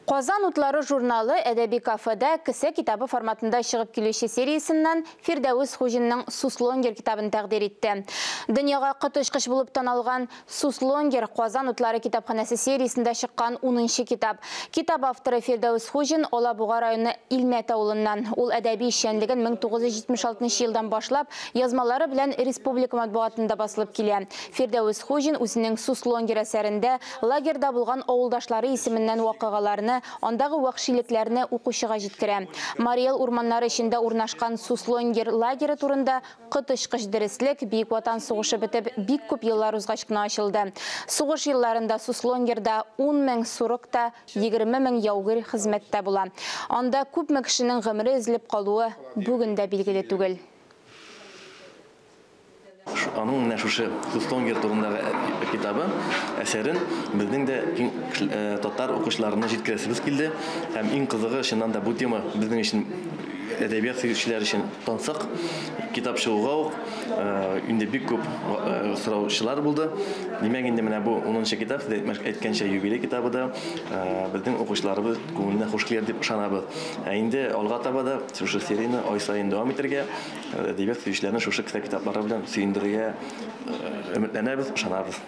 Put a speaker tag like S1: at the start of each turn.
S1: Казан утлары журналы әдәби кафеда кесә китабы форматында чыгып килүче сериясеннән Фирдәвес Хуҗинның Суслонгер китабын тәкъдир итте. Дөньяга коточкыч булып таналган Суслонгер Казан утлары китапханәсе сериясендә чыккан 10нчы китап. Китап авторы Фирдәвес Хуҗин Алабуга районы Илмәт авылыннан. Ул әдәби эшчәнлеген 1976 елдан башлап, язмалары белән республика матбугатында басылып килә. Фирдәвес Хуҗин үзенең Суслонгер әсәрендә лагерьда булган авылдашлары исеменнән вакыйгаларны, андагы вәхшилекләрне укучыга җиткерә. Марий Эл урманнары эчендә урнашкан Суслонгер лагере турында коточкыч дөреслек Бөек Ватан сугышы бетеп бик күп еллар узгач кына ачылды. Сугыш елларында Суслонгерда 10 мең сурок та 20 мең яугир хезмәттә була. Анда күпме кешенең гомере өзелеп калуы бүген дә билгеле түгел.
S2: Аның менә шушы Суслонгер турындагы китабы, әсәрен безнең дә киң татар укучыларына җиткерәсебез килде. Һәм иң кызыгы, чыннан да бу тема безнең өчен, әдәбият сөючеләр өчен тансык. Китап чыгуга ук инде бик күп сораучылар булды. Димәк, инде менә бу 10нчы китап, сез әйткәнчә, юбилей китабы да безнең укучыларыбыз күңеленә хуш килер дип ышанабыз. Ә инде алга таба да шушы серияне ай саен дәвам итәргә, әдәбият сөючеләрне шушы китаплары белән сөендерергә өметләнәбез, ышанабыз.